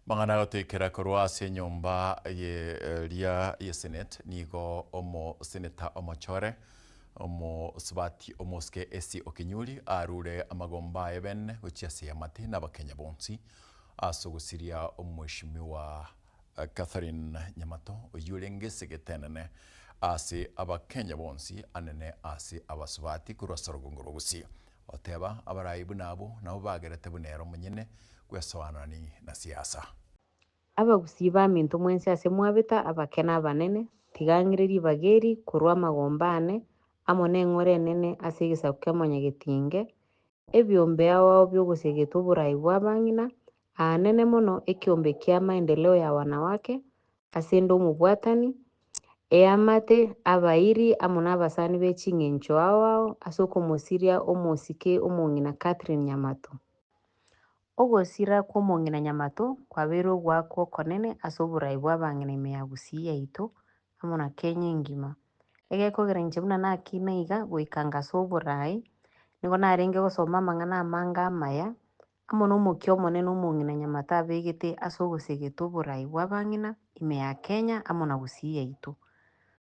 Mang'ana agotoikera korwa ase enyomba ye ria ye Senate nigo omoseneta omochore omosubati omosike Essie Okinyuri arure amagomba aye bene gochia ase eamate na abakenya bonsi ase ogosiria omweshimiwa Catherine Nyamato oyio orenge esegete enene ase abakenya bonsi anene ase abasubati korwa ase orogongo rwa Gusii. Oteba abarai buna abwo nabo bagerete buna ere omonyene gwesoanani na siasa. Abagusii baminto mwensi ase mwabeta, abake na abanene, tiga ng'ire ribaga eri korwa amagomba ane, amo neng'ora enene ase egesaku kia Mwanyagetinge, ebiombe ao ao bi'ogosegeta oborai bwa abang'ina, aanene mono ekiombe kia maendeleo ya wanawake, ase ende omobwatani, eamate, abairi amo na abasani be ching'encho ao ao ase okomosiria omosike omong'ina Catherine Nyamato. Ogosira kw'omong'ina Nyamato kwabeire ogoakwa okonene ase oborai bwa abang'ina ime ya Gusii yaito amo na Kenya engima. Egekogera inche buna nakina iga goika ngase oborai, nigo narenge gosoma amang'ana amange amaya, amo na omokia omonene omong'ina Nyamato abegete ase ogosegeta oborai bwa abang'ina ime ya Kenya amo na Gusii yaito.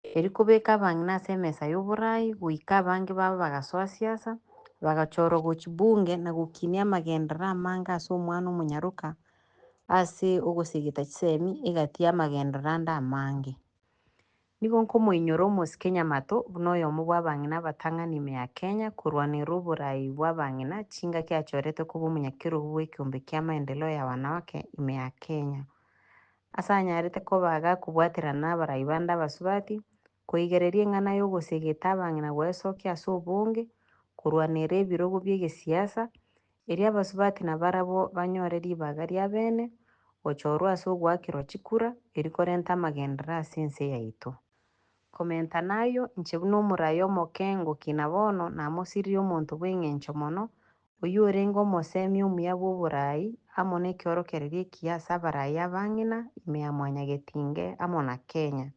Eri kobeka abang'ina ase emesa ya oborai goika abange babo bagasoa siasa, bagachorwa gochia bunge na gokinia amagenderero amange ase omwana omonyaroka ase ogosegeta chisemi egati ya amagenderero ande amange. Nigo nkomoinyora omosike Nyamato buna oyomo bwa abang'ina abatang'ani ime ya Kenya korwanera oborai bwa abang'ina chingaki achorete koba omonyakerogo bwa ekiombe kia maendeleo ya wanawake ime ya Kenya. Ase anyarete koba gakobwaterana na abarai bande abasubati, koigereria eng'ana ya ogosegeta abang'ina goesokia ase obonge, korwanera ebirogo bia egesiasa, erio abasubati nabarabwo banyore ribaga ria bene, gochorwa ase ogoakerwa chikura, erio korenta amagenderero ase ense yaito. Komenta nayo, inche buna omorai omoke ngokina bono namosiririe omonto bwa eng'encho mono, oyio orenge omosemi omuya bwa oborai amo na ekiorokererio ekiya ase abarai abang'ina ime ya Mwanyagetinge amo na Kenya.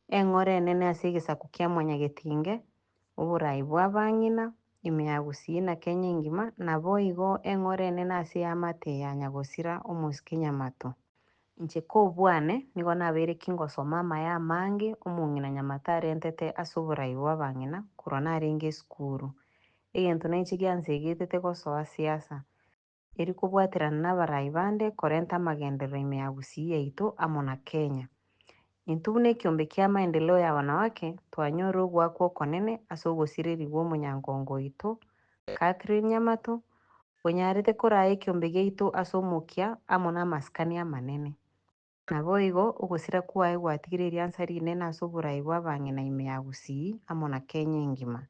Eng'ora enene ase egesaku kia Mwanyagetinge, oborai bwa abang'ina ime ya Gusii na Kenya engima, naboigo eng'ora enene ase eamate ya Nyagosira omosike Nyamato. Inche kobwane nigo nabeire kingosoma amaya amange omong'ina Nyamato arentete ase oborai bwa abang'ina korwa narenge esukuru. Egento nainche giansegetete gosoa siasa, eri kobwaterana na abarai bande korenta amagenderero ime ya Gusii yaito amo na Kenya. Intwe buna ekiombe kia maendeleo ya wanawake twanyorire ogoakwa okonene ase ogosirerigwa omonyangongo oito Catherine Nyamato, onyarete koraa ekiombe giaito ase omokia amo na amasikani amanene. Naboigo ogosira kwaye gwatigire eriansa rinene ase oborai bwa abang'ina ime ya Gusii amo na Kenya engima.